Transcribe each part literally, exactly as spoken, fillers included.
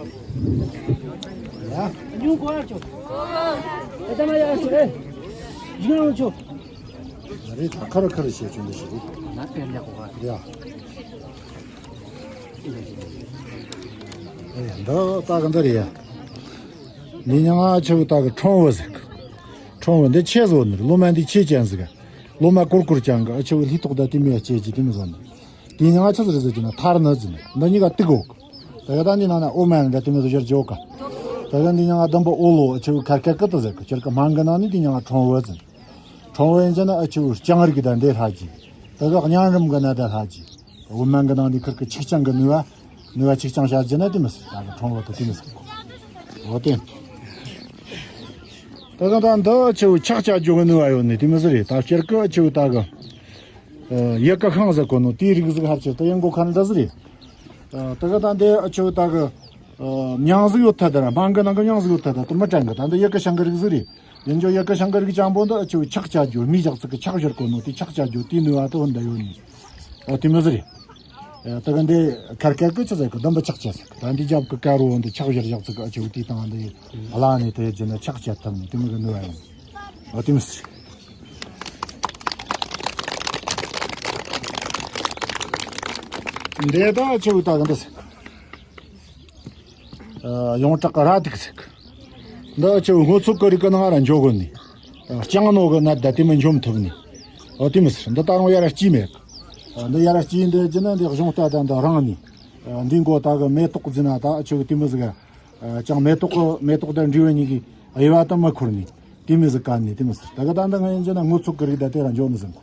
ཡ། ཉུང་གོ་ཨ་ཆོ། ཨེ་ད་མ་ཡ་ཆོ་ཨེ། ཡུང་ཆོ། ང་རེ་ད་ཁར་ཁར་བྱེད་ཆུང་འདི་ཞིག་རེད། ང་དེ་འདྲ་གོ་ག་ཡ། ཨེ་འདི་ད་ག་འདི་རེད་ཡ། འདི་ཉང་ང་ཆེ་བོ་ད་གི་ཁྲོང་བུ་ཟེར་གི། ཁྲོང་བུ་འདི་ཆེ་བཟོ་ནི་རེད། ལོ་མ་འདི་ཆེ་ཅན་ཟིག་ལོ་མ་ཀུར་ཀུར་ཅན་གི་ཨ་ཆེ་བོ་ལྷི་ཏོག་ད་དེ་མོ་ཡ་ཆེ་ཅི་དེ་མོ་བཟོ་ནི། དེ་ཉང་ང་ཆི་ཟིག་རེད་ཟེར་གྱི་ན་ཐར་ནི་ཟིན་འདི་གཉིས་ཀ་ཏི་གོ། ད་ག་ད་འདི་ནང་ན་ཨོ་མ་ནི་ད་དེ་མོ་ཟིག་ཡར་འཇོག་ག་ད་ག་འདི་ཉང་ང་ལྡུམ་པ་ཨོ་ལོ་ཨ་ཆེ་བོ་ཁར་ཀ་ཀི་ཏི་ཟེར་གི་ཁྱེར་གི་སྨན་གི་ནང་ནི་དེ་ཉང་ང་ཁྲོང་བུ་ཟིན། ཁྲོང་བུ་ཡིན་གྱི་ན་ཨ་ཆེ་བོ་སྤྱང་རིགས་ད་འདི་ལྷ་གི། ད་ག་གཉན་རིམས་གི་ན་ད་ལྷ་གི། འོ་སྨན་གི་ནང་ནི་ཁིར་གི་ཆིག་རྐྱང་གི་ནུས་པ། ནུས་པ་ཆིག་རྐྱང་བྱ་རྒྱུ་ན་དེ་མི་སྲིད། ད་གི་ཁྲོང་བུ་དེ་དེ་མི་སྲིད། འོ་དེ། ད་གི་ད་འདི་ཆེའུ་ཆག་ཆག་རྒྱུ་གི་ནུས་པ་ཡོད་ནི་དེ་མི་སྲིད་རེད། ད་སྤྱིར་གི་ཆེའུ་ད་གི་ཡི་གེ་ཤིང་ཟེར་གོ་ནོ་དེའི་རིགས་ཟིག་ཧར་ཆེ་ད་ཡིན་གོ་ཁ་འདྲ་ཟིག་རེད། ད་གི་ད་འདི་ཆེའུ་ད་གི་མྱང་ཟིག་ཡོད་ཐལ། ད་ར་སྨན་གི་ནང་གི་མྱང་ཟིག་ཡོད་ཐལ། ད་དེ་མི་དྲན་གི། ད་འདི་ཡི་གེ་ཤིང་གི་རིགས་ཟིག་རེད། ཡིན་རྒྱུ་ཡི་གེ་ཤིང་གི་རིགས་ཅན་པོ་འདི་ཨ་ཆེའུ་ཆག་ཆག་རྒྱུ། མི་ཞག་ཚིག་གི་ཆག་བཞུར་གོ་ནོ་དེ་ཆག་ཆག་རྒྱུ་དེའི་ནུས་པ་དེ་འོ་འདི་ཡོད་ནི། ཨ་དེ་མི་ཟེར་རེད། ཨ་ད་ག་འདི་ཁར་ཀ་ཀི་ཆི་ཟེར་གི་ལྡུམ་པ་ཆག་ཆག་ཟེར་གི། ད་འདི་རྒྱབ་གི་ཀ་རོ་འདི་ཆག་བཞུར་ཞག་ཚིག་གི་ཨ་ཆེའུ་དེ་དང་འདི་བླ་ནི་དེ་རྒྱུ་ན་ཆག་ཆག་ཐུབ་ནི་དེ་མི་གི་ནུས་པ་ཡོད། ཨ་དེ་མི་ཟེར། འདི་ད་ཨ་ཆེའུ་ད་ག་འདི་ཟེར་གི། ཡོངས་གྲགས་ཀྱི་ར་དིག་ཟེར་གི། འདི་ཆེ་བོ་སྔོ་ཚོད་ཀྱི་རིགས་ཀྱི་ནང་ར་འཇོག་གོ་ནི། ཨ་རྐྱང་ནོ་གི་ནད་ད་དེ་མི་འཇོམས་ཐུབ་ནི། ཨོ་དེ་མི་ཟེར། འདི་ད་རུང་ཡར་ར་སྐྱིད་མེད་གི། ཨ་འདི་ཡར་ར་སྐྱིད་འདི་རྒྱུ་ན་འདི་གཞུང་རྟ་དང་འདི་རང་ནི། ཨ་འདི་མགོ་ད་གི་མེ་ཏོག་རྫི་ན་ད་ཆེ་བོ་དེ་མི་ཟིག་ཨ་ཅང་མེ་ཏོག་གི་མེ་ཏོག་དང་འབྲས་བུ་གཉིས་ཀྱི་དབྱེ་བ་ད་མི་ཁུར་ནི། དེ་མི་ཟིག་ག་ནི་དེ་མི་ཟེར། ད་གི་ད་འདི་ང་ཡིན་རྒྱུ་ན་སྔོ་ཚོད་ཀྱི་རིགས་ད་དེ་ར་འཇོག་ནི་ཟིན་གོ།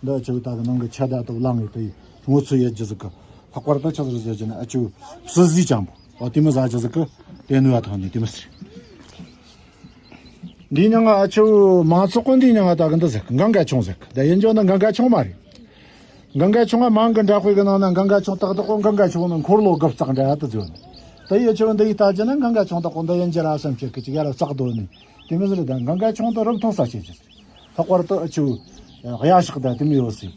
འདི་ཆེ་བོ་ད་གི་ནང་གི་ཆ་ད་དུ་བླངས་ཡི་དེ་སྔོ་ཚོད་ཡེད་རྒྱུ་ཟིག་གི། ལྷག་པར་དུ་ཆི་ཟིག་ཟེར་རྒྱུ་ན་ཨ་ཆེ་བོ་བསིལ་ཟས་ཅན་པོ། ཨོ་དེ་མི་ཟ་རྒྱུ་ཟིག་གི་དེ་ནུས་པ་ཐོན་ནི་དེ་མི་ཟེར། འདི་ཉང་ང་ཨ་ཆེ་བོ་མང་ཚོགས་ཀུན་འདི་ཉང་ང་ད་གི་འདི་ཟེར་གི་གངྒཱ་ཆུང་ཟེར་གི། ད་ཡིན་རྒྱུ་ན་གངྒཱ་ཆུང་མ་རེད། གངྒཱ་ཆུང་ང་མང་གི་འདྲ་དཔེ་གི་ནང་ན་གངྒཱ་ཆུང་ཏག་ཏག་གོ་གངྒཱ་ཆུང་ནི་འཁོར་ལོ་དགུ་བརྩེགས་འདྲ་དུ་བརྗོད་ནི། ད་ཡི་ཆེ་བོ་འདི་ཡི་ལྟ་རྒྱུ་ན་གངྒཱ་ཆུང་ཏག་གོ་འདི་ཡིན་རྒྱུ་ར་བསམ་ཤེས་གི་ཅིག་ཡར་བརྩེགས་འདོད་ནི་དེ་མི་ཟེར། ད་གངྒཱ་ཆུང་དུ་རུབ་མཐོ་ས་བྱེད་རྒྱུ་ཟེར། ལྷག་པར་དུ་ཨ་ཆེ་བོ་གཡའ་ཤག་དང་དེ་མོ་ཡོད་སྲིད།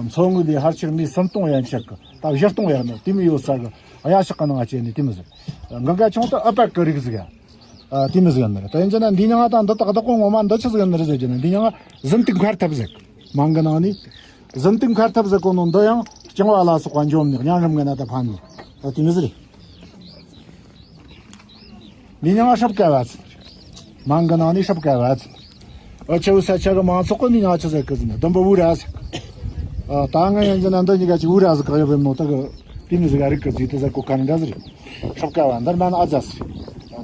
མཚོ་ངོས་ལས་ཕལ་ཆེར་མི་སུམ་སྟོང་ཡན་ཆད་ཀྱི་ད་བཞི་སྟོང་ཡན་ན་དེ་མོ་ཡོད་ས་གི་གཡའ་ཤག་གི་ནང་སྐྱེས་ནས་དེ་མོ་ཟིག་གངྒཱ་ཆུང་དུ་ཨ་པད་ཀྱི་རིགས་ཟིག་ཡ། ཨ་དེ་མོ་ཟིག་ཡིན་ནི་རེད། ད་ཡིན་རྒྱུ་ན་འདི་ཉང་ང་ད་འདི་ཏག་ཏག་གོ་ངོ་མ་འདི་ཆི་ཟིག་ཡིན་ནི་རེད་ཟེར་རྒྱུ་ན། འདི་ཉང་ང་ཟིན་ཏིག་མཁར་ཐབས་ཟེར། མང་གི་ནང་ནས་ཟིན་ཏིག་མཁར་ཐབས་ཟེར་གོ་ནོ་འདི་ཡང་རྐྱང་བ་ལ་སོགས་པ་འཇོམས་ནས་གཉན་རིམས་གི་ནད་ད་ཕན་ནི། ཨ་དེ་མོ་ཟིག་རེད། འདི་ཉང་ང་སྲབ་དཀར་བ་ཟེར། མང་གི་ནང་ནས་སྲབ་དཀར་བ་ཟེར། ཨ་ཆེ་བོ་ས་ཆ་གི་མང་ཚོགས་ཀྱི་འདི་ཉང་ང་ཆི་ཟེར་གི་ཟེར་ན་ལྡུམ་པ་འུ་ར་ཟེར། ཨ་ད་ང་ཡིན་རྒྱུ་ན་འདི་གཉིས་ཀ་ཅིག་འུ་ར་ཟེར་གི་ཡོད་པའི་ནོ་ད་གི་དེ་མོ་ཟིག་ག་རིགས་གི་ཟིག་དེ་ཟེར་གོ་ཁ་ནི་འདྲ་ཟིག་རེད། སྲབ་དཀར་བ་འདིར་སྨན་ཨ་ཛ་ཟེར།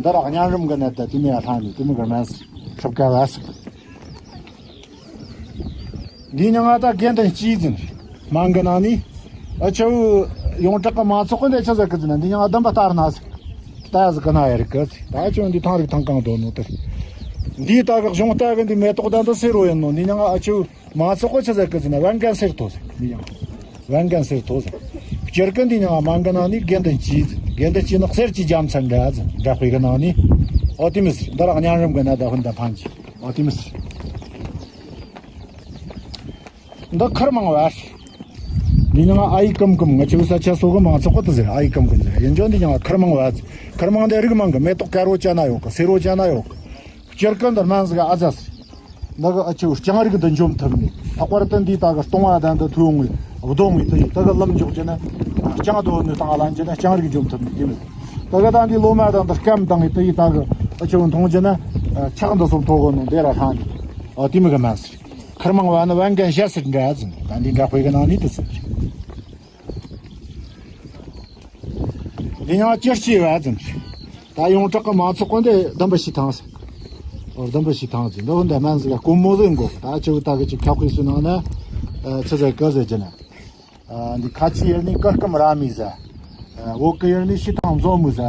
འདི་ར་གཉན་རིམས་གི་ནད་ད་དེ་མོ་ཡ་ལྷན་ནི་དེ་མོ་གི་སྨན་ཟེར། སྲབ་དཀར་བ་ཟེར། འདི་ཉང་ང་ད་དགེ་འདུན་སྐྱིད་ཟེར། མང་གི་ནང་ནས། ཨ་ཆེ་བོ་ཡོངས་གྲགས་ཀྱི་མང་ཚོགས་ཀྱི་འདི་ཆི་ཟེར་གི་ཟེར་ན་འདི་ཉང་ང་ལྡུམ་པ་སྟར་ན་ཟེར། ལྟ་ཟིག་གི་ན་ཡ་རིགས་གི་ཟེར། ད་ཆེ་བོ་འདི་ཐང་རིགས་ཐང་གང་དོ་ནོ་དེར། འདི་ད་གི་གཞུང་རྟ་གི་འདི་མེ་ཏོག་ད་འདི་སེར་བོ་ཡིན་ནོ། འདི་ཉང་ང་ཨ་ཆེ་བོ་མང་ཚོགས་ཀྱི་ཆི་ཟེར་གི་ཟེར་ན་བན་རྒན་སེར་ཐོ་ཟེར། འདི་ཉང་ང་བན་རྒན་སེར་ཐོ་ཟེར། སྤྱིར་གི་འདི་ཉང་ང་མང་གི་ནང་ནས་དགེ་འདུན་སྐྱིད་ཟེར། དགེ་འདུན་སྐྱིད་ནི་གསེར་གྱི་རྒྱལ་མཚན་འདྲ་ཟེར། འདྲ་དཔེ་གི་ནང་ནས། ཨོ་དེ་མོ་ཟེར། འདི་ར་གཉན་རིམས་གི་ནད་ད་ཧུན་ད་ཕན་གྱི། ཨོ་དེ་མོ་ཟེར། འདི་ཁུར་མང་བ་རེད། འདི་ཉང་ང་ཨ་ཡི་ཀུམ་ཀུམ། ང་ཆེ་བོ་ས་ཆ་སོ་གི་མང་ཚོགས་གི་དེ་ཟེར། ཨ་ཡི་ཀུམ་ཀུམ་ཟེར། ཡིན་རྒྱུ་འདི་ཉང་ང་ཁུར་མང་བ་ཟེར། ཁུར་མང་འདི་རིགས་མང་གི། མེ་ཏོག་དཀར་བོ་ཅན་ན་ཡོད་གི། སེར་བོ་ཅན་ན་ཡོད་གི། སྤྱིར་གི་འདི་སྨན་ཟིག་ཨ་ཛ་ཟེར། འདི་གི་ཨ་ཆེ་བོ་རྐྱང་རིགས་འདི་འཇོམས་ཐུབ་ནི། ལྷག་པར་དུ་འདི་ད་གི་ལྟུང་བ་དང་འདི་ཐུ་འོང་བའི་གདོང་བའི་དེ་ཡི་ད་གི་ལམ་འཇོག་རྒྱུ་ན་རྐྱང་དོ་ནི་དང་ལ་འཇུ་ན་རྐྱང་རིགས་འཇོམས་ཐུབ་ནི་དེ་མོ། ད་གི་ད་འདི་ལོ་མ་དང་འདི་སྐམ་དང་དེ་ཡི་ད་གི་ཨ་ཆེ་བོ་འཐུང་རྒྱུ་ན་ཆག་འདི་སོགས་ཐོ་གོ་ནོ་འདི་ར་ལྷན་ནི། ཨ་དེ་མོ་གི་སྨན་ཟེར། ཁུར་མང་བ་ནི་བན་རྒན་ཞྭ་སེར་འདྲ་ཟེར། ད་འདི་འདྲ་དཔེ་གི་ནང་ནས་དེ་ཟེར། འདི་ཉང་ང་སྐྱི་ལྕེ་བ་ཟེར། ད་ཡོངས་གྲགས་ཀྱི་མང་ཚོགས་ཀུན་འདི་ལྡུམ་པ་ཤི་ཐང་ཟེར། ཨོ་ལྡུམ་པ་ཤི་ཐང་ཟེར། འདི་འདི་སྨན་ཟིག་དཀོན་མོ་ཟིག་གོ། ད་ཆེ་བོ་ད་གི་ཅིག་ཁ་དཔེ་སུ་ནང་ན་ཆི་ཟེར་གི་ཟེར་རྒྱུ་ན། ཨ་འདི་ཁ་ཆེ་ཡུལ་ནི་ཀིར་ཀམ་ར་མི་ཟ། ཨ་བོད་ཀྱི་ཡུལ་ནི་ཤི་ཐང་མཛོ་མི་ཟ།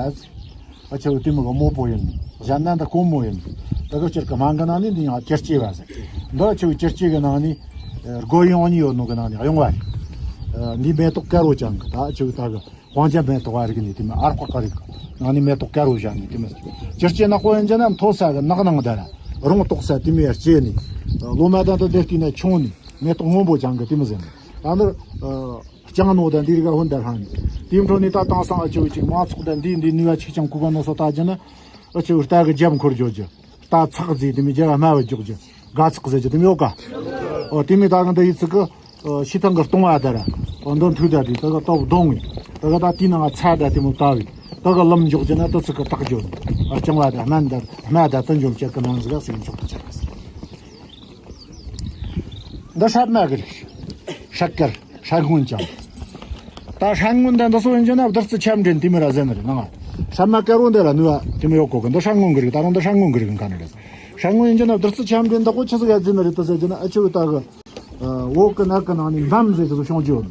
ཨ་ཆེ་བོ་དེ་མོ་གི་མོ་པོ་ཡིན། གཞན་ན་འདི་དཀོན་མོ་ཡིན། ད་གི་སྤྱིར་གི་སྨན་གི་ནང་ནས་འདི་ཡང་སྐྱི་ལྕེ་བ་ཟེར། འདི་ཆེ་བོ་སྐྱི་ལྕེ་གི་ནང་ནས་སྒོ་ཡོང་གཉིས་ཡོད་ནོ་གི་ནང་ནས་གཡོང་བ་རེད། འདི་མེ་ཏོག་དཀར་བོ་ཅན་གི། ད་ཆེ་བོ་ད་གི་དབང་ཆེན་མེ་ཏོག་བ་རིགས་ནི་དེ་མོ། ཨར་ཀ་ཀ་རིགས་ནང་ནས་མེ་ཏོག་དཀར་བོ་བཞག་ནི་དེ་མོ། སྐྱི་ལྕེ་ནག་པོ་ཡིན་རྒྱུ་ན་མཐོ་ས་གི་ནགས་ནང་དེ་ར་རོང་དོག་ས་དེ་མོ་ཡར་སྐྱེས་ནི། ལོ་མ་དང་དུ་དེ་བལྟས་ན་ཆུང་ནི་མེ་ཏོག་སྔོན་པོ་ཅན་གི་དེ་མོ་ཟེར་ནི། ད་འདིར། ལྕང་ནོ་དང་འདི་རིགས་ཀ་ཧོན་དར་ཧང་ནི། དེའི་འཕྲོ་ནི་ད་དེང་སང་ཨ་ཆེ་བོ་ཅིག་མང་ཚོགས་དང་འདི་འདི་ནུས་པ་ཆིག་ཅང་ཁུ་ག་ནོ་སོ་ད་ཅི་ན། ཨ་ཆེ་བོ་རྟ་གི་རྒྱབ་འཁོར་འཇོག་རྒྱུ། རྟ་ཚག་རྫི་དེ་མི་རྒྱ་བ་སྨྲ་བ་འཇོག་རྒྱུ། དགའ་ཚག་ཟེར་རྒྱུ་དེ་མི་ཡོད་ཀ། ཨོ་དེ་མི་ད་གི་འདི་ཡི་ཚིག་གི། ཨོ་ཤི་ཐང་གི་སྟོང་བ་དར། ཨོ་འདོན་ཐུག་ད་དེ་ད་གི་སྟོབས་གདོང་ངི། ད་གི་ད་དེའི་ནང་ང་ཚ་ད་དེ་མོ་ད་བི། ད་གི་ལམ་འཇོག་རྒྱུ་ན་ད་ཚིག་གི་རྟགས་འཇོག་ཨ་ལྕང་བ་ད་སྨན་དར་སྨན་ད་ད་འཇོམས་བྱེད་གི་ནང་ཟིག་ག་ཟིག་འཇོག་ཏུ་ཆགས། འདི་སྲབ་མ་གི་རིགས། ཤ་དཀར། སྲན་སྔོན་ཅང་། ད་སྲན་སྔོན་འདི་འདི་སོ་ཡིན་རྒྱུ་ན་བདུད་རྩི་ཆམ་འདྲེན་དེ་མི་ར་ཟེར་ནི་རེད་ནང་། སྲབ་མ་དཀར་བོ་འདི་ལ་ནུས་པ་དེ་མི་ཡོད་གོ་གི། འདི་སྲན་སྔོན་གི་རིགས། ད་རུང་འདི་སྲན་སྔོན་གི་རིགས་གང་ནི་རེད། སྲན་སྔོན་ཡིན་རྒྱུ་ན་བདུད་རྩི་ཆམ་འདྲེན་འདི་གོ་ཆི་ཟིག་ཡ་ཟེར་ནི་རེད། ད་ཟེར་རྒྱུ་ན་ཨ་ཆེ་བོ་ད་གི། འོག་གི་ནག་གི་ནང་ནས་འབམ་ཟེར་གི་ཟིག་བྱུང་རྒྱུ་ཡོད།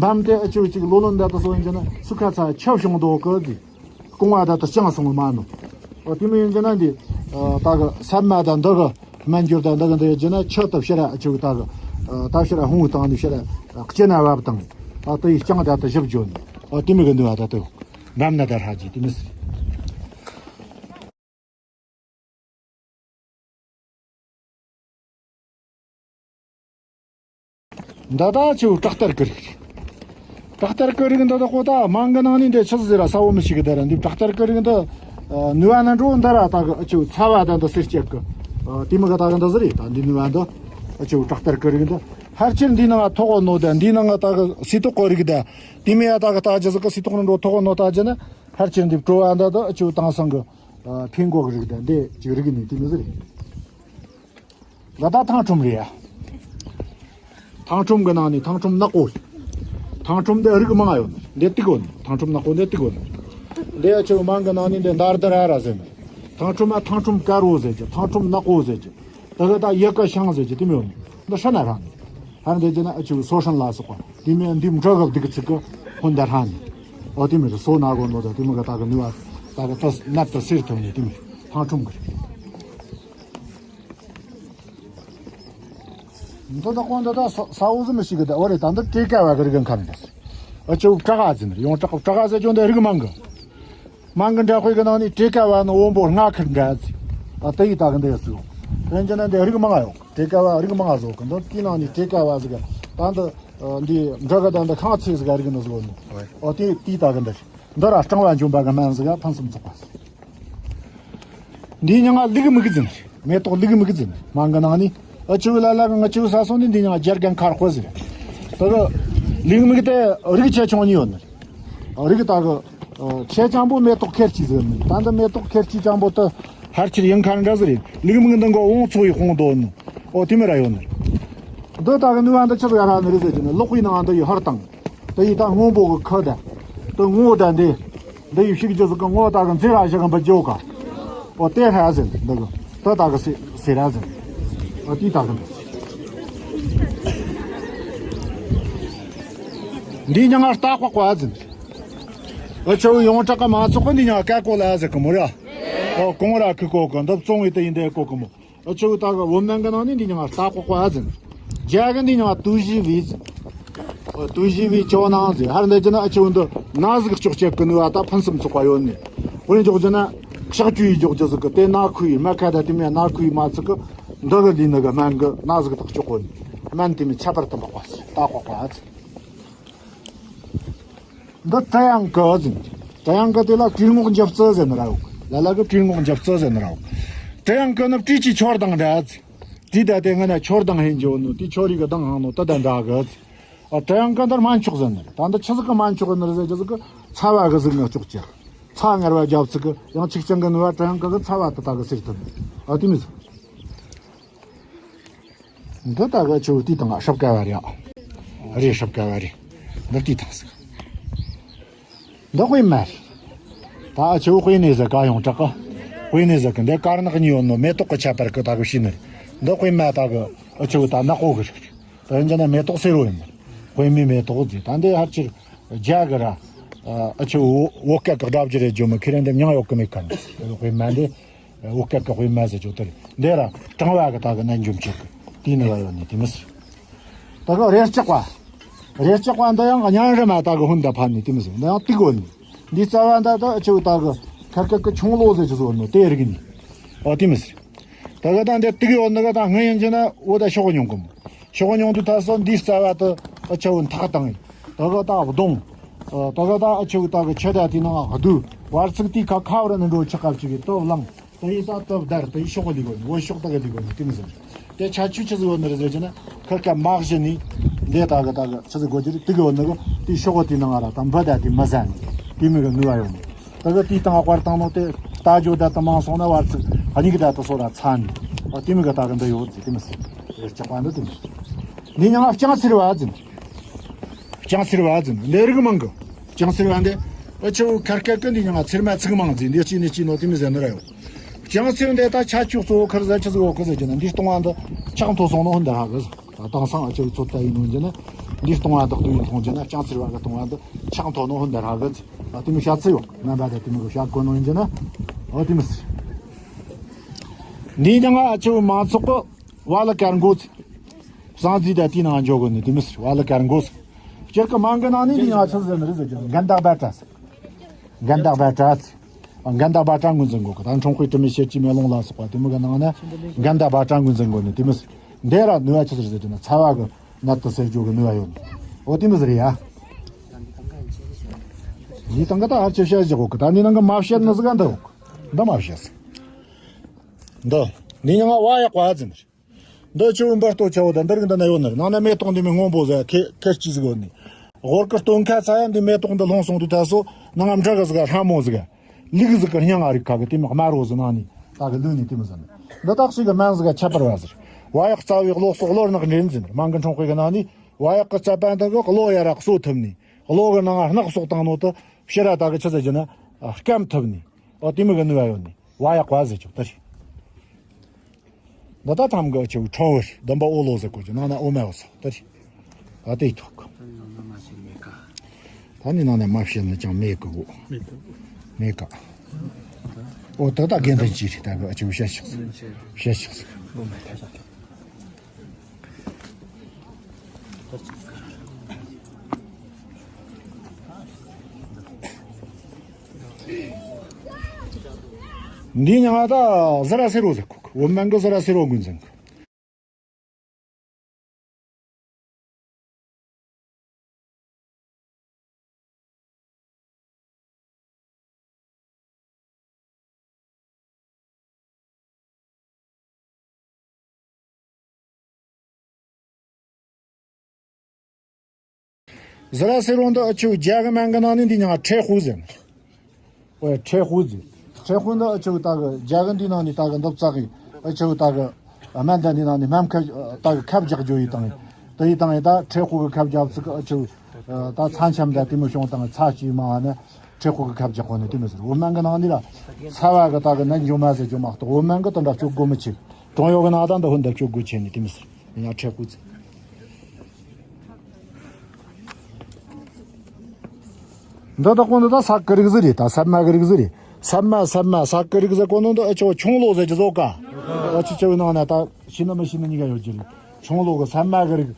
འབམ་དེ་ཨ་ཆེ་བོ་ཅིག་ལོ་ལོན་འདི་འདི་སོ་ཡིན་རྒྱུ་ན་སུ་ཁ་ཚ་ཆབ་བྱུང་འདུག་གི་ཟིག། རྐང་བ་དང་དུ་བརྐྱངས་སོང་བ་མ་ནོ། ཨོ་དེ་མོ་ཡིན་རྒྱུ་ན་འདི། ཨ་ད་གི་སྲབ་མ་དང་འདི་གི་སྨན་འགྱུར་དང་འདི་གི་འདི་ཡིན་རྒྱུ་ན་ཆུ་དང་ཕྱི་ར་ཨ་ཆུ་གི་ད་གི། ཨ་ད་ཕྱི་ར་ཧུང་བཏང་ནི་ཕྱི་ར་ཨ་ལྕེ་ན་བབ་བཏང་། ཨ་དེ་ཡི་རྐྱང་ད་དུ་ཞིབ་བརྗོད་ནི། ཨོ་དེ་མོ་གི་འདུག་བ། ད་དུ་འབམ་ན་ད་ཧྲ་ཅི་དེ་མོ་ཟེར། འདི་ད་ཆུ་བྲག་ལྟར་གི་རིགས། བྲག་ལྟར་གི་རིགས་འདི་ད་ཁོ་ད་མང་གི་ནང་ནས་འདི་ཆི་ཟེར་ར་ས་བོ་མི་ཤིག་གི་ད་ར་འདི་བྲག་ལྟར་གི་རིགས་འདི། ཨ་ནུས་པ་ན་འགྲོ་འདི་ར་ད་གི་ཨ་ཆུ་ཚ་བ་ད་འདི་སེར་སྐྱེད་གི། ཨ་དེ་མི་ག་ད་གི་འདི་ཟེར་རེད། ད་འདི་ནུས་པ་འདི་ཨ་ཆུ་བྲག་ལྟར་གི་རིགས་འདི་ཕལ་ཆེར་འདི་ནང་ཐོག་ནོ་ད་འདི་ནང་ད་གི་སི་ཏོག་གི་རིགས་ད་དེ་མི་ཡ་ད་གི་ད་ཅི་ཟིག་གི་སི་ཏོག་ནི་འགྲོ་ཐོག་ནོ་ད་ཅི་ན་ཕལ་ཆེར་འདི་བྲོ་བ་འདི་ད་ཨ་ཆུ་དེང་སང་གི། ཨ་ཕིང་གོག་རིགས་དང་འདི་ཅིག་རིགས་ནི་དེ་མི་ཟེར། ལ་ད་ཐང་ཁྲོམ་རེད་ཡ། ཐང་ཁྲོམ་གི་ནང་ནས་ཐང་ཁྲོམ་ནག་པོ། ཐང་ཁྲོམ་འདི་རིགས་མང་ཡོད་ནི་འདི་ཏིག་ཡོད་ནི། ཐང་ཁྲོམ་ནག་པོ་འདི་ཏིག་ཡོད་ནི། འདི་ཡ་ཆེ་བ་མང་གི་ནང་ནས་འདི་འདར་འདར་ར་ར་ཟེར་ནི། ཐང་ཁྲོམ་ཨ་ཐང་ཁྲོམ་དཀར་བོ་ཟེར་གྱི། ཐང་ཁྲོམ་ནག་པོ་ཟེར་གྱི། ད་གི་ད་ཡི་ག་ཤང་ཟེར་གྱི་དེ་མི་ཡོད་ནི། འདི་ཧྲ་ན་རང་ནི། ཧར་འདི་ཅི་ན་ཨ་ཆུ་སོ་ཧྲན་ལ་སོགས་པ་དེ་མི་འདི་འབྲུ་གི་སྡིག་ཚིག་གི་ཧོན་ད་ཧྲ་ནི། ཨོ་དེ་མི་རེད། སོ་ན་གོ་ནོ་ད་དེ་མི་ག་ད་གི་ནུས་པ་ད་གི་ད་ནད་ད་སེར་ཐོན་ནི་དེ་མི་རེད། ཐང་ཁྲོམ་གི་རེད། འདི་ད་ཁོང་འདི་ད་ས་ས་འོག་ཟིན་མི་ཤིག་གི་ད་འོ་རེད། ད་འདི་ཀེ་ཀ་བ་གི་རིགས་མཁན་འདི་ཟེར། ཨ་ཆུ་བྲག་ག་ཟིན་རེད། ཡོང་བྲག་བྲག་ག་ཟེར་ཅུང་འདི་རིགས་མང་གི། མང་གི་འདྲ་དཔེ་གི་ནང་ནས་ཀྲེ་ཀ་བ་ནི་དབོན་པོ་ལྔ་ཁིར་འདྲ་ཟིག། ཨ་ད་ཡི་ད་གི་འདི་ཡ་ཟིག། དེ་འཇི་ན་འདི་རིགས་མང་ཡོད། ཀྲེ་ཀ་བ་རིགས་མང་བཟོ་གི་འདི་དེའི་ནང་ནས་ཀྲེ་ཀ་བ་ཟིག། ད་འདི་འདི་འབྲུ་གི་ད་འདི་ཁང་ཚེ་ཟིག་རིགས་ནི་ཟིག་ནི། ཨོ་དེ་དེ་ད་གི་འདི་འདི་ར་སྲང་བ་འཇོམས་པ་གི་སྨན་ཟིག་ཕུན་སུམ་ཚོགས་པ་ཟིག། འདིའི་མྱིང་ང་ལུག་མིག་ཟེར། མེ་ཏོག་ལུག་མིག་ཟེར། མང་གི་ནང་ནས་ཨ་ཆུ་ལ་ལ་གི་ང་ཆུ་ས་སོང་ནས་འདི་མྱིང་ང་རྒྱ་རྒན་མཁར་ཁོ་ཟེར། ད་གི་ལུག་མིག་དེ་རིགས་ཆེ་ཆུང་གཉིས་ཡོད་ནི། རིགས་ད་གི་ཆེ་ཆུང་པོ་མེ་ཏོག་ཁེར་གཅིག་ཟེར་ནི། ད་འདི་མེ་ཏོག་ཁེར་གཅིག་ཆུང་པོ་དེ་ཕལ་ཆེར་ཡིན་མཁན་འདྲ་ཟིག་རེད། ལུག་མིག་འདི་མགོ་བོང་ཚོགས་ཡི་ཁོང་དོ་ནི། ཨོ་དེ་མི་ར་ཡོད་ནི། འདི་ད་གི་ནུས་པ་འདི་ཆི་ཟིག་ར་ནི་རེད་ཟེར་གྱི་ནི། ལོག་པའི་ནང་འདི་ཡི་ཧར་དང་། དེ་ཡི་ད་སྔོན་པོ་གི་ཁུ་ད། དེ་སྔོ་ད་འདི། འདི་ཡི་ཤིག་རྒྱུ་ཟིག་གི་སྔོ་ད་གི་མཛེས་ར་ཞིག་གི་འབུ་རྒྱུ་ག། ཨོ་དེ་ཧ་ཟེར་འདི་གི། དེ་ད་གི་སེ་སེ་ར་ཟེར། ཨོ་དེ་ད་གི་འདི། འདི་མྱིང་ང་རྟ་ཀོ་ཀོ་ཟེར། ཨོ་ཆུ་ཡོངས་གྲགས་གི་མང་ཚོགས་གི་འདི་མྱིང་ང་ཀ་ཀོ་ལ་ཟེར་གི་མོ་ར། ཨོ་གོང་ར་ཁི་ཀོ་གི་འདི་བཙོང་བའི་དེ་ཡིན་དེ་ཀོ་གི་མོ། ཨ་ཆུ་ད་གི་བོད་སྨན་གི་ནང་ནས་འདི་མྱིང་ང་རྟ་ཀོ་ཀོ་ཨ་ཟེར། རྒྱ་གི་འདི་མྱིང་ང་ཏུའུ་ཞི་ཝི་ཟེར། ཨ་ཏུའུ་ཞི་ཝི་ཇོ་ནང་ཟེར། ཧར་འདི་ཅི་ན་ཨ་ཆུ་འདི་ན་ཟུག་གཅོག་བྱེད་གི་ནུས་པ་ད་ཕུན་སུམ་ཚོགས་པ་ཡོད་ནི། དཔེ་འཇོག་རྒྱུ་ན་གཤག་བཅོས་ཡི་འཇོག་རྒྱུ་ཟིག་གི་དེ་ན་ཁུ་ཡི་མ་ཁ་ད་དེ་མི་ན་ཁུ་ཡི་མ་ཚིག་གི་འདི་གི་ལི་ནི་གི་སྨན་གི་ན་ཟུག་དག་གཅོག་གོ་ནི། སྨན་དེ་མི་ཁྱད་པར་དུ་འཕགས་པ་ཟེར། རྟ་ཀོ་ཀོ་ཨ་ཟེར། འདི་ཀྲི་ཡང་ཀི་ཟེར། ཀྲི་ཡང་ཀི་དེ་ལ་གྲི་རྔོག་འཇིབ་རྩི་ཟེར་ནི་ར་ཡོད། ལ་ལ་གི་གྲི་རྔོག་འཇིབ་རྩི་ཟེར་ནི་ར་ཡོད། ཀྲི་ཡང་ཀི་ནི་གྲི་ཆི་ཆོར་དང་འདྲ་ཟེར། གྲི་ད་དེ་ང་ན་ཆོར་དང་ཧེན་འཇོ་ནོ་དེ་ཆོ་རི་གི་དང་ཧང་ནོ་ད་ད་འདྲ་གི་ཟེར། ཨ་ཀྲི་ཡང་ཀི་འདི་སྨན་མཆོག་ཟེར་ནི་རེད། ད་འདི་ཆི་ཟིག་གི་སྨན་མཆོག་ནི་རེད་ཟེར་གྱི་ཟིག་གི་ཚ་བ་གི་ཟུག་ནི་གཅོག་ཅིག། ཚ་ངར་བ་རྒྱབ་ཚིག་གི་ཡང་ཆིག་རྐྱང་གི་ནུས་པ་ཀྲི་ཡང་ཀི་གི་ཚ་བ་དེ་ད་གི་སེལ་ཐུབ་ནི། ཨ་དེ་མི་ཟེར། འདི་ད་གི་ཆུ་དེའི་དང་ཧྲབ་ཀ་བ་རེད། ཨ་རེད། ཧྲབ་ཀ་བ་རེད། འདི་དེའི་དང་ཟིག། འདི་དཔེ་མ་རེད། ད་ཨ་ཆུ་དཔེ་ནས་ཟིག་ག་ཡོང་དྲག་གི། དཔེ་ནས་ཟིག་གི་འདི་དཀར་ནག་གཉིས་ཡོད་ནོ་མེ་ཏོག་གི་ཁྱད་པར་གི་ད་གི་ཤེས་ནི་རེད། འདི་དཔེ་མ་ད་གི་ཨ་ཆུ་ད་ནག་པོ་གི་རེད། ད་ཡིན་ན་མེ་ཏོག་སེར་བོ་ཡིན་ནི། དཔེ་མེད་མེ་ཏོག་ཟེར། ད་འདི་ཧར་ཆེར་རྒྱ་གི་ར། ཨ་ཆུ་བོད་སྐད་གི་སྒྲ་བརྗོད་རེད་ཇོ་མི་ཁི་རེ་འདི་མྱང་ཡོད་གི་མེད་ག་ནི། དཔེ་མ་འདི། བོད་སྐད་ཀྱི་དཔེ་མ་ཟེར་ཆོག་དེ་རེད། འདི་ར་གྲང་བ་གི་ད་གི་ནད་འཇོམས་བྱེད་གི་དེའི་ནུས་པ་ཡོད་ནི་དེ་མི་ཟེར། ད་གི་རེ་ལྕག་པ། རེ་ལྕག་པ་འདི་ཡང་གཉན་རི་མ་ད་གི་ཧུན་ད་ཕན་ནི་དེ་མི་ཟེར། འདི་ཡང་ཏིག་ཡོད་ནི། འདི་རྩ་བ་འདི་ད་ཨ་ཆུ་ད་གི་ཁ་སྐད་ཀྱི་ཆུང་ལོ་ཟེར་ཆི་ཟེར་ནོ་དེ་རིགས་ནི། ཨོ་དེ་མི་ཟེར། ད་གི་ད་འདི་ཏིག་ཡོད་ནི་གི་ད་ང་ཡིན་གྱི་ན་འོ་ད་ཤོག་མྱོང་གི་མོ། ཤོག་མྱོང་དུ་ད་སོ་འདི་རྩ་བ་ད་ཨ་ཆུ་འཐག་བཏང་ཡིན། ད་ག་ད་གདོང་། ཨ་ད་ག་ད་ཨ་ཆུ་ད་ག་ཆུ་ད་དེ་ནང་བསྡུ། བར་ཚིགས་དེ་ཁ་ཁ་བར་ནི་འགྲོ་ཆག་ག་ཅིག་གི་སྟོབས་ལངས། དེ་ཡིན་ད་སྟོབས་དར་དེ་ཡི་ཤོག་གི་ལི་གོ་ནི་བོད་ཤོག་ད་ག་ལི་གོ་ནི་དེ་མི་ཟིན། དེ་ཆ་ཆུ་ཆི་ཟིག་ཡོད་ནི་རེད་ཟེར་གྱི་ན་ཁ་ཁ་མག་བཞི་ནི། འདི་ད་ག་ད་ག་ཆི་ཟིག་གོ་གྱི་རེད། དེ་གི་ཡོད་ནི་གི་དེ་ཤོག་གི་དེ་ནང་ང་ར་ད་འབུ་ད་དེ་མི་ཟ་ནི་དེ་མི་གི་ནུས་པ་ཡོད་ནི། ད་ག་དེ་སྟེང་བར་བཏང་ནོ་དེ་རྟ་རྒྱུག་ད་དུ་མང་སོང་ན་བར་ཚིགས་ཨ་ནི་གི་ད་དུ་སོ་ར་ཚ་ནི། ཨ་དེ་མི་གི་ད་ག་འདི་ཡོད་ཟེར་དེ་མི་ཟིན། རེ་ལྕགས་པ་འདི་དེ་མི་ཟིན། འདི་ཉང་ང་ལྕང་སེར་བ་ཟིན། ལྕང་སེར་བ་ཟིན་འདི་རིགས་མང་གི། ལྕང་སེར་བ་འདི་ཨ་ཆུ་ཁར་ཁར་ཀི་འདི་ཉང་ང་ཚེར་མ་ཚིག་མང་ཟིན་འདི་གཅིག་ནི་གཅིག་ནོ་དེ་མི་ཟིན་ནི་ར་ཡོད། ལྕང་སེར་འདི་ད་ཆ་ཆུ་གཙོ་བོ་ཁར་ཟ་ཆི་ཟིག་འོ་ཁར་ཟ་གྱི་ན་འདི་སྟོང་བ་འདི་ཆག་མཐོ་སོང་ནོ་ཧོན་འདི་ཧ་གི་ཟིན། ད་དེང་སང་ཨ་ཆུ་ཚོད་ལྟ་ཡིན་ནོ་ཡིན་གྱི་ན་འདི་སྟོང་བ་འདི་ལྟོས་ཡིན་མཐོང་གྱི་ན་ལྕང་སེར་བ་གི་སྟོང་བ་འདི་ཆག་མཐོ་ནོ་ཧོན་འདི་ཧ་གི་ཟིན། ད་དེ་མི་ཤ་ཚི་ཡོད་ན་བ་ད་དེ་མི་གི་ཤ་གོ་ནོ་ཡིན་གྱི་ན་ཨོ་དེ་མི་ཟིན། འདི་ཉང་ང་ཨ་ཆུ་མང་ཚོགས་གི་བ་ལ་དཀར་མགོ་ཚེ། བསང་རྫས་དང་དེའི་ནང་འཇོག་དགོས་ནི་དེ་མི་ཟེར་བ་ལ་དཀར་མགོ་ཟེར། སྤྱིར་གི་མང་གི་ནང་ནས་འདི་ཡང་ཆི་ཟེར་ནི་རེད་ཟེར་གྱི་འགན་བདག་བ་ཏྲ་ཟེར། འགན་བདག་བ་ཏྲ་ཟེར། འགན་བདག་བ་ཏྲ་ངོས་འཛིན་དགོས་གི་ད་འཁྲུངས་དཔེ་དྲི་མེད་ཤེལ་གྱི་མེ་ལོང་ལ་སོགས་པ་དེ་མི་གི་ནང་ན་འགན་བདག་བ་ཏྲ་ངོས་འཛིན་དགོས་ནི་དེ་མི་ཟེར། འདི་ར་ནུས་པ་ཆི་ཟེར་ཟེར་གྱི་ན་ཚ་བ་གི་ནད་དུ་སེལ་རྒྱུ་གི་ནུས་པ་ཡོད་ནི། འོ་དེ་མི་ཟེར་ཡ། འདི་དང་གི་ད་ཧར་ཆི་བཤད་བཞག་གོ་གི་ད་འདི་ནང་གི་མ་བཤད་ནི་ཟིག་ག་འདི་གོ་གི་འདི་མ་བཤད་ཟིག་འདི་འདི་ཉང་ང་བ་ཡག་པ་ཟིན་ནི། འདི་ཆུ་བོ་འབུར་ཏོ་ཆེ་བོ་དང་འདི་རིགས་འདི་ན་ཡོད་ནི་རེད། ནང་ན་མེ་ཏོག་འདི་མི་སྔོན་པོ་ཟེར་ཁེ་ཁེ་སྐྱིད་ཟིག་ཡོད་ནི། ཧོར་གི་སྟོན་ཁ་ཚ་ཡ་འདི་མེ་ཏོག་འདི་ལྷུང་སོང་དུས་ད་སོ་ནང་ང་འབྲི་གི་ཟིག་ལྷ་མོ་ཟིག་ལུག་ཟིག་གི་སྙིང་ང་རིག་ཁ་གི་དེ་མི་དམར་རོ་ཟིག་ནང་ནི་ད་གི་ལུག་ནི་དེ་མི་ཟིན་ནི། འདི་དག་ཞིག་གི་སྨན་ཟིག་ག་ཁྱད་པར་བ་ཟེར། བ་ཡག་རྩ་བའི་གློ་གསོག་གློ་རྣག་འདྲེན་ཟིན་མང་གི་འཁྲུངས་དཔེ་གི་ནང་ནི་བ་ཡག་གི་རྩ་པ་འདི་གི་གློ་ཡ་ར་གསོ་ཐུབ་ནི། གློ་གི་ནང་ང་རྣག་གསོག་བཏང་ནོ་དུ་ཕྱི་ར་ད་གི་ཆི་ཟེར་གྱི་ན་སྐམ་ཐུབ་ནི། ཨོ་དེ་མི་གི་ནུས་པ་ཡོད་ནི། བ་ཡག་པ་ཟེར་ཆོག་ད་རེད། འདི་ད་ཐམ་གི་ཆུ་ཁྲོ་བོ་རེད། འདི་འབའ་འོ་ལོ་ཟེར་གོ་ཆུ་ནང་ན་འོ་མ་འོ་སོ་ད་རེད། ཨ་དེ་ཐོག་ད་ནི་ནང་ན་མ་བཤད་ན་ཅང་མེད་གི་འོ། མེད་ག་འོ་ད་ད་དགེ་འདུན་གྱི་རེད། ད་གི་ཆུ་བཤད་ཤག་ཟེར། བཤད་ཤག་ཟེར། འདི་ཉང་ང་ད་ཟི་ར་སེ་རོ་ཟེར་གོ་གི་འོ་མ་གི་ཟི་ར་སེ་རོ་འགོ་འཛིན་གི། ཟི་ར་སེ་རོ་འདི་ཨ་ཆུ་རྒྱ་གི་མན་གི་ནང་ནས་འདི་ཉང་ཁྲེ་ཧུ་ཟེར། ཨོ་ཁྲེ་ཧུ་ཟེར། ཁྲེ་ཧུ་འདི་ཨ་ཆུ་ད་གི་རྒྱ་གི་འདི་ནང་ནས་ད་གི་འདི་བཙག་གི་ཨ་ཆུ་ད་གི་སྨན་ད་འདི་ནང་ནས་སྨན་ཁ་ད་གི་ཁབ་རྒྱག་རྒྱུ་ཡི་དང་ཡི་ད་ཡི་དང་ཡི་ད་ཁྲེ་ཧུ་གི་ཁབ་རྒྱག་ཚིག་ཨ་ཆུ་ད་ཚ་འཆམ་ད་དེ་མོ་བྱུང་དང་ཚ་སྐྱིད་མ་བ་ནི། ཁྲེ་ཁོ་གི་ཁབ་རྒྱག་གོ་ནི་དེ་མི་ཟེར། འོ་མན་གི་ནང་ནི་ལ་ཚ་བ་གི་ད་གི་ནད་འཇོམས་མ་ཟེར་རྒྱུ་མ་གཏོགས་འོ་མན་གི་དེ་འདྲ་སྤྱོད་སྒོ་མི་ཆེ། གྲོང་ཡོག་གི་ནང་ད་འདི་ཧུན་ད་སྤྱོད་སྒོ་ཆེ་ནི་དེ་མི་ཟེར། ཡང་ཁྲེ་ཁོ་ཟེར། འདི་དག་གོ་འདི་ད་ས་གི་རིགས་ཟིག་རེད། ད་ས་མ་གི་རིགས་ཟིག་རེད། ས་མ་ས་མ་ས་གི་རིགས་ཟེར་གོ་ནོ་འདི་ཨ་ཆོ་ཆུང་ལོ་ཟེར་གྱི་བཟོ་ག་ཨ་ཆི་ཆི་བའི་ནང་ན་ད་ཤི་ན་མི་ཤི་ན་གཉིས་ཀ་ཡོད་ཀྱི་རེད། ཆུང་ལོ་གི་ས་མ་གི་རིགས།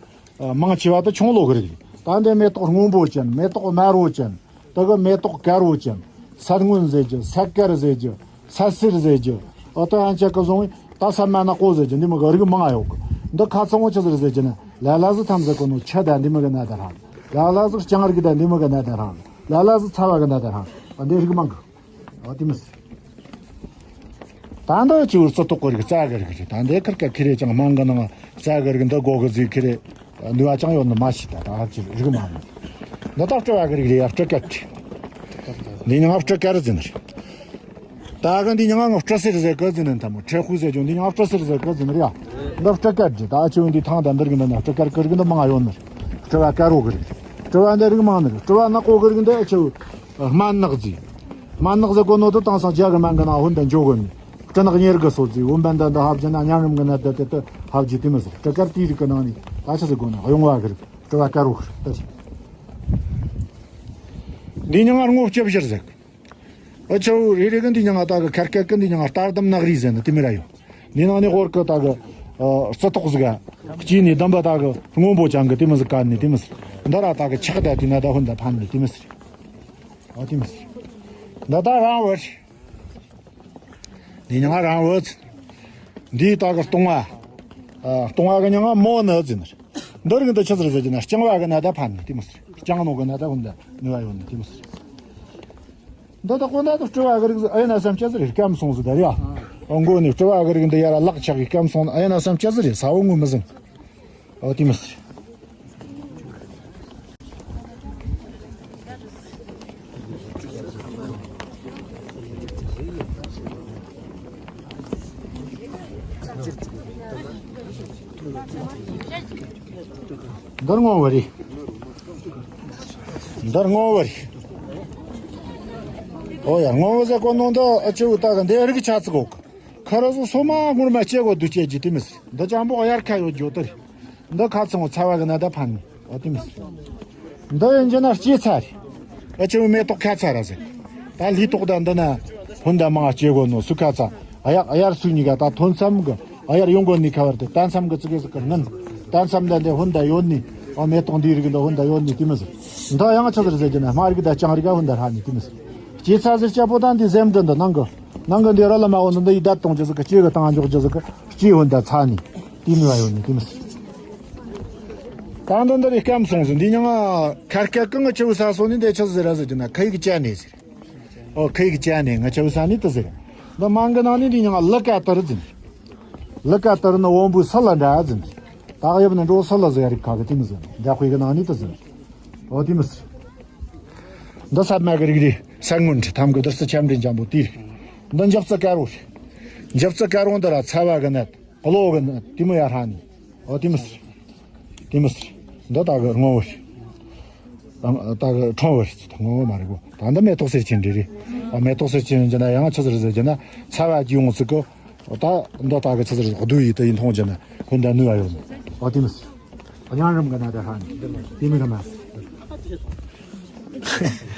མང་ཆེ་བ་དེ་ཆུང་ལོ་གི་རིགས། ད་འདི་མེ་ཏོག་སྔོན་པོ་ཅན། མེ་ཏོག་དམར་རོ་ཅན། དེ་གི་མེ་ཏོག་དཀར་རོ་ཅན། ས་སྔོན་ཟེར་རྒྱུ། ས་དཀར་ཟེར་རྒྱུ། ས་སེར་ཟེར་རྒྱུ། ཨོ་ད་ཡང་ཅག་གི་བཟུང་བའི་ད་ས་མ་ནག་པོ་ཟེར་རྒྱུ། འདི་མི་གི་རིགས་མང་ཡོད་གི། འདི་ཁ་ཚང་བོ་ཆི་ཟེར་ཟེར་རྒྱུ་ན། ལ་ལ་ཟིག་ཐམ་ཟེར་གོ་ནོ་ཆུ་ད་འདི་མི་གི་ན་ད་རང་། ལ་ལ་ཟིག་ལྕང་རིགས་ད་འདི་མི་གི་ན་ད་རང་། ལ་ལ་ཟིག་ཚ་བ་གི་ན་ད་རང་། འདི་རིགས་མང་གི། ཨོ་དེ་མི་སྲིད། ད་འདི་ཅིག་རྩི་ཏོག་གི་རིགས་རྩ་གི་རིགས་རེད། ད་འདི་ཁིར་ཀ་ཁི་རེ་ཅང་མང་གི་ནང་རྩ་གི་རིགས་འདི་དགོ་གི་ཟིག་ཁི་རེ་འདི་བ་ཅང་ཡོད་ནི་མ་ཤེས། ད་ད་ཧ་ཅི་རིགས་མང་ནི། འདི་ད་སྤྲི་བ་གི་རིགས་རེད་ཡ། སྤྲི་དཀར་རེད། འདི་ཉང་སྤྲི་དཀར་ཟེར་ནི་རེད། ད་གི་འདི་ཉང་ང་སྤྲི་སེར་ཟེར་གི་ཟེར་ནི་ད་མོ་ཁྲེ་ཧུ་ཟེར་ཅུང་འདི་ཉང་སྤྲི་སེར་ཟེར་གི་ཟེར་ནི་རེད་ཡ། འདི་སྤྲི་དཀར་རེད། ད་ཨ་ཆུ་འདི་ཐང་ད་འདི་རིགས་འདི་ན་སྤྲི་དཀར་གི་རིགས་འདི་མང་ཡོད་ནི་རེད། སྤྲི་བ་དཀར་རོ་གི་རིགས། སྤྲི་བ་འདི་རིགས་མང་ནི་རེད། སྤྲི་བ་ནག་པོ་གི་རིགས་འདི་ཨ་ཆུ། སྨན་ནག་ཟེར། སྨན་ནག་ཟེར་གོ་ནོ་དེ་དེང་སང་རྒྱ་གི་སྨན་གི་ནང་ཧུན་དུ་འཇོག་གོ་ནི། སྤྲི་ནག་གཉེར་གི་སོ་ཟེར། འོ་འབན་ད་འདི་ཧབ་ཀྱི་ན་ཉ་རིམ་གི་ན་དེ་དེ་དེ་ཧབ་ཀྱི་དེ་མི་ཟེར། སྤྲི་དཀར་དེའི་རིགས་གི་ནང་ནས་ད་ཆི་ཟེར་གོ་ནི་གཡུང་བ་གི་རིགས། སྤྲི་བ་དཀར་བོ་གི་རིགས་དེ་རེད། འདི་ཉང་ང་སྔོ་སྐྱི་བཞིར་ཟེར་གི། ཨ་ཆུ་རེ་རེ་གི་འདི་ཉང་ང་ད་གི་ཁར་ཁར་གི་འདི་ཉང་ང་སྟར་དམ་ནག་རིས་ཟེར་ནི་དེ་མི་ར་ཡོད། འདི་ནང་ནས་ཧོར་གི་ད་གི་རྩི་ཏོག་ཟིག་ག་སྐྱེས་ནས་དམ་པ་ད་གི་སྔོན་པོ་ཅན་གི་དེ་མི་ཟེར་ག་ནི་དེ་མི་ཟེར། འདི་ར་ད་གི་ཆག་ད་དེ་ན་ད་ཧུན་ད་ཕན་ནི་དེ་མི་ཟེར། ཨོ་དེ་མི་སྲིད། འདི་ད་རང་བུ་རེད། འདི་ཉང་ང་རང་བུ་ཟེར། འདི་ད་གི་སྟོང་བ། ཨ་སྟོང་བ་གི་ཉང་ང་མོ་ནི་ཟེར་ནི་རེད། འདི་རིགས་འདི་ཆི་ཟིག་རེད་ཟེར་གྱི་ན། རྐྱང་བ་གི་ན་ད་ཕན་ནི་དེ་མོ་ཟེར། རྐྱང་ནོ་གི་ན་ད་ཧུན་ད་ནུས་པ་ཡོད་ནི་དེ་མོ་ཟེར། འདི་ད་ཀོ་ན་ད་སྤྲུ་བ་གི་རིགས་ཟེར། ཨ་ཡ་ན་སམ་ཅི་ཟིག་རེད། སྐམ་སོང་ཟིག་ད་རེད་ཡ། ཨོ་མགོ་ནས་སྤྲུ་བ་གི་རིགས་འདི་ཡ་ར་ལག་ཆགས་གི་སྐམ་སོང་། ཨ་ཡ་ན་སམ་ཅི་ཟིག་རེད། ས་བོ་ངོ་མི་ཟིན། ཨོ་དེ་མོ་ཟེར། འདིར་སྔོ་བ་རེད། འདིར་སྔོ་བ་རེད། ཨོ་ཡ། སྔོ་བ་ཟེར་གོ་ནོ་འདི་ཨ་ཆུ་བོ་ད་གི་འདི་རིགས་ཆ་ཚིག་གོ། ཁ་ར་སོ་སོ་མ་ངུར་མ་སྐྱེ་གོ་དུ་སྐྱེ་རྒྱུ་དེ་མི་སྲིད། འདི་ཅང་པོ་དབྱར་ཁ་ཡོད་རྒྱུ་དེ་རེད། འདི་ཁ་ཚང་ཚ་བ་གི་ན་ད་ཕན་ནི། ཨོ་དེ་མི་སྲིད། འདི་ཡིན་རྒྱུ་ན་སྐྱེ་ཚ་རེད། ཨ་ཆུ་བོ་མེ་ཏོག་ཁ་ཚ་ར་ཟེར། ད་ལི་ཏོག་ད་འདི་ན་ཧུན་ད་མང་སྐྱེ་གོ་ནོ་སུ་ཁ་ཚ། ཨ་ཡ་ཨ་ཡར་སུ་གཉིས་ཀ་ད་ཐོན་མཚམས་གི་ཨ་ཡར་ཡོང་གོ་ནི་ཁ་བར་དེ་ད་མཚམས་གི་ཙི་གེ་ཟིག་གི་ནན། ད་མཚམས་ད་འདི་ཧུན་ད་ཡོད་ནི། ཨ་མེ་ཏོག་འདི་རིགས་འདི་ཧུན་ད་ཡོད་ནི་དེ་མི་སྲིད། འདི་ཡང་ཆི་ཟིག་རེད་ཟེར་གྱི་ན། དམར་གི་ད་ལྕང་རིགས་ཀ་ཧུན་ད་ཧྲ་ནི་དེ་མི་སྲིད། སྐྱེ་ཚ་ཟེར་སྐྱ་པོ་ད་འདི་ཟེམ་འདི་འདི་ནང་གི་ནང་གི་འདི་ར་ལ་མ་འོ་འདི་འདི་ཡི་ད་གཏོང་རྒྱུ་ཟིག་གི་སྐྱེ་གི་བཏང་འཇོག་རྒྱུ་ཟིག་གི་སྐྱེ་ཧུན་ད་ཚ་ནི་དེ་ནུས་པ་ཡོད་ནི་དེ་མི་སྲིད། ད་འདི་འདི་རིགས་སྐམ་སོང་ཟིག་འདི་ཉང་ཁར་སྐད་གང་གི་ཆུ་བོ་ས་སོ་ནི་འདི་ཆི་ཟིག་ར་ཟེར་གྱི་ན། ཁ་ཡིག་ཅན་ནས་ཟེར། ཨོ་ཁ་ཡིག་ཅན་ནས་ང་ཆུ་བོ་ས་ནི་དེ་ཟེར། འདི་མང་གི་ནང་ནི་འདི་ཉང་ལི་ཀ་དར་ཟིན། ལི་ཀ་དར་ནི་བོན་པོའི་སི་ལ་འདྲ་ཟིན། ད་གཡབ་ནི་འགྲོ་སི་ལ་ཟེར་རིགས་ཁ་གི་དེ་མི་ཟིན། འདྲ་དཔེ་གི་ནང་ནི་དེ་ཟིན། ཨོ་དེ་མི་ཟིན། འདི་ས་མ་གི་རིགས་རེད། ས་སྔོན་ཁྲི་ཐམ་གི་དུར་སི་ཆམ་འདྲེན་འཇམ་པོ་དེ་རེད། འདི་འཇབ་རྩི་དཀར་བོ་རེད། འཇབ་རྩི་དཀར་བོ་འདི་ར་ཚ་བ་གི་ནད་གློ་གི་ནད་དེ་མོ་ཡ་ཧྲ་ནི། ཨོ་དེ་མི་ཟེར། དེ་མི་ཟེར། འདི་ད་གི་སྔོ་བོ་རེད། ད་གི་ཁྲོང་བོ་རེད། ད་སྔོ་བོ་མ་རེད་གོ། ད་འདི་མེ་ཏོག་སེར་ཆེན་འདྲ་རེད། ཨ་མེ་ཏོག་སེར་ཆེན་ཡིན་རྒྱུ་ན་ཡང་ཆི་ཟེར་ཟེར་རྒྱུ་ན་ཚ་བ་ཀྱི་ཡོང་ཚིག་གི། ད་འདི་ད་གི་ཆི་ཟེར་བདུད་ཡིས་དེ་ཡིན་མཐོང་རྒྱུ་ན་ཁོ་འདྲ་ནུས་པ་ཡོད་ནི། ཨོ་དེ་མི་ཟེར། གཡང་རམ་གི་ན་ད་ཧ་ནི། དེ་མི་གི་མ་ཟེར།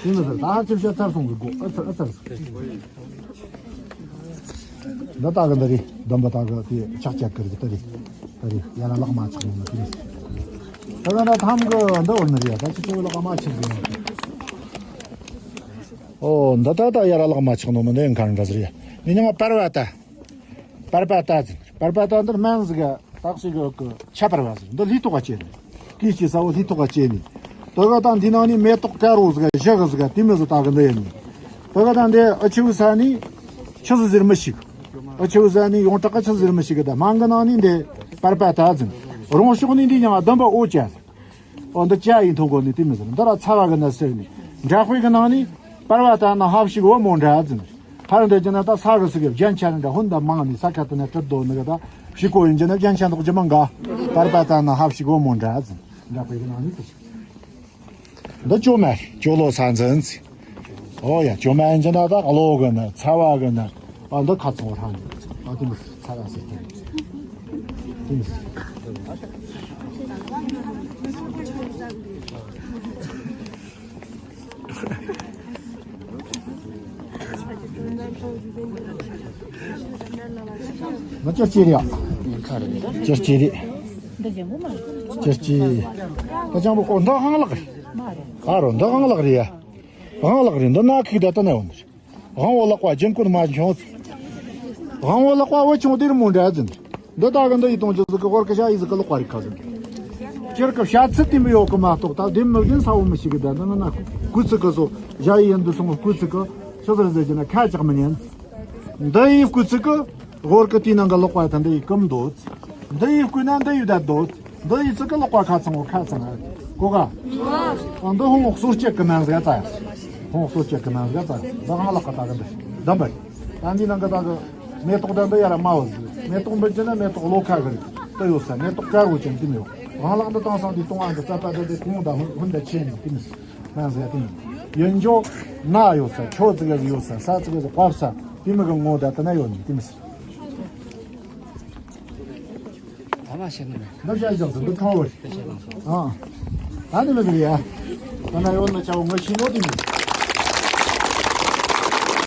དེ་མི་ཟེར། ད་ཧ་ཅིབ་ཤ་ཚར་སོང་གི་གོ། ཨ་ཚར་ཨ་ཚར་ཟེར། འདི་ད་གི་འདི་རེད། འདམ་པ་ད་གི་དེ་ཆག་ཆག་གི་རེད། ད་རེད། ད་རེད། ཡ་ན་ལག་མ་ཆག་ནི་མ་དེ་རེད། ད་ག་ན་ཐམ་གི་འདི་འོ་ནི་རེད། ད་ཅི་ཅི་ལག་མ་ཆག་གི་ཡོད། ཨོ་འདི་ད་ད་ཡ་ར་ལག་མ་ཆག་ནོ་མི་འདི་ཡང་གང་འདྲ་ཟེར་ཡ། མི་ཉང་པར་བ་ད། པར་པ་ད་ཟེར། པར་པ་ད་འདིར་སྨན་ཟིག་ག་ད་ཞིག་གི་ཆ་པར་བ་ཟེར། འདི་ལི་ཏོག་ག་བཅད་ནི། སྐད་ཅིག་ས་བོ་ལི་ཏོག་ག་བཅད་ནི། ད་ག་ད་འདི་ནང་ནི་མེ་ཏོག་དཀར་རོ་ཟིག་ག་བཞི་གི་ཟིག་ག་དེ་མོ་ཟིག་ད་གི་འདི་ཡིན་ནི། ད་ག་ད་འདི་ཨ་ཆུ་ས་ནི་ཆི་ཟིག་ཟེར་མི་ཤེས་གི། ཨ་ཆུ་ས་ནི་ཡོངས་གྲགས་ག་ཆི་ཟིག་ཟེར་མི་ཤེས་གི། ད་མང་གི་ནང་ནི་འདི་པར་པ་ད་ཟེར། རོང་ཤོག་ནི་འདི་ཉང་འདམ་པ་འོ་ཅན་ཟེར། ཨོ་འདི་ཅ་ཡིན་ཐོག་གོ་ནི་དེ་མི་ཟེར། འདི་ར་ཚ་བ་གི་ནད་སེལ་ནི། འདྲ་དཔེ་གི་ནང་ནི་པར་བ་ད་ན་ཧབ་ཤིག་བུ་མོ་འདྲ་ཟེར། ཧར་འདི་ཅི་ན་ད་ས་གི་སི་གི་རྒྱན་ཆ་ནི་འདྲ་ཧུན་ད་མང་ནི་ས་ཁ་དེ་ན་གྲིབ་རྡོ་ནི་གི་ད་ཤི་ཀོ་ཡིན་ཅི་ན་རྒྱན་ཆ་འདོག་ཅི་མང་ག། པར་བ་ད་ན་ཧབ་ཤིག་བུ་མོ་འདྲ་ཟེར། འདྲ་དཔེ་གི་ནང་ནི་དེ་ཟེར། འདི་ཅོ་མ་རེད། ཅོ་ལོ་ས་འཛིན་ཟེར། ཨོ་ཡ། ཅོ་མ་ཡིན་ཅི་ན་ད་གློ་གི་ནད། ཚ་བ་གི་ནད། ཨ་འདི་ཁ་ཚང་བོ་ཧྲ་ནི། ཨ་དེ་མི་ཚ་བ་ཟེར་དེ། དེ་མི་ང་ཅོ་ཅི་རེད། ཅོ་ཅི་རེད། ཅོ་ཅི། ད་ཅང་པོ་ཀོ་འདི་ཧང་ལག་རེད། ཨ་རོ་འདི་ཧང་ལག་རེད་ཡ། ཧང་ལག་རེད། འདི་ན་ཁིག་ད་ལྟ་ན་ཡོང་། དབང་བོ་ལག་པ་རྒྱུན་བཀོལ་མ་བྱུང་། དབང་བོ་ལག་པ་བུ་ཆུང་དེར་མོ་འདྲ་ཟིན། འདི་ལྟ་གི་འདི་ཡི་གཏོང་རྒྱུ་ཟིག་གི་ཧོར་གི་ཞ་ཡི་ཟིག་གི་ལག་པ་རིག་ཁ་ཟིན། སྤྱིར་གི་བཤད་ཚུལ་དེ་མི་ཡོད་གི་མ་གཏོགས་ད་དེ་མི་རྒན་ས་བོ་མི་ཞིག་གི་ད་འདི་ན་ན་གུ་ཚིག་གི་སོ་ཞ་ཡི་ཡིན་འདི་སོང་གི་སྐུ་ཚིག་གི་ཤི་ཟེར་ཟེར་གྱི་ན་ཁ་ཅག་མི་ཉན། འདི་ཡི་སྐུ་ཚིག་གི་ཧོར་གི་དེའི་ནང་གི་ལག་པ་ད་འདི་ཡི་ཀུམ་འདོད། འདི་ཡི་སྐུ་ན་འདི་ཡི་ད་འདོད། འདི་ཡི་ཚིག་གི་ལག་པ་ཁ་ཚང་བོ་ཁ་ཚང་ཨ། གོ་ག་ཨ་འདི་ཧོང་སོར་སྐྱེད་གི་མན་ཟིག་ཙ། ཧོང་སོར་སྐྱེད་གི་མན་ཟིག་ཙ། འདི་ཧང་ལག་གི་ད་གི་འདི་འདམ་པ། ད་འདི་ནང་གི་ད་གི་མེ་ཏོག་ད་འདི་ཡ་ར་མ་བ་ཟིག་མེ་ཏོག་འབུད་ཀྱི་ན་མེ་ཏོག་བློ་ཁ་གི་རེད། ད་ཡོད་ས་མེ་ཏོག་དཀར་བོ་ཅན་དེ་མེད་བ། ཧང་ལག་འདི་བཏང་སང་དེ་གཏོང་ཨ་འདི་རྩ་ད་འདི་དེ་གོང་ད་ཧུན་ཧུན་ད་ཆེ་ནི་དེ་མི་མན་ཟིག་དེ་མི་ཡིན་འཇོག་ན་ཡོད་ས་ཁྱོ་ཙི་ག་ཟིག་ཡོད་ས་ས་ཙི་ག་ཟིག་བབ་ས་དེ་མི་གི་ངོ་ད་ད་ན་ཡོད་ནི་དེ་མི་ཟིག་ད་མ་བཤད་ནི་མེད། འདི་བཤད་ཀྱང་ཟིན་འདི་ཁང་བར། ཨ། ད་ནི་མི་ཟིན་ཡ། ད་ན་ཡོད་ན་ཆ་བོ་ངོ་ཤེས་ནོ་དེ་མི་ཟིན།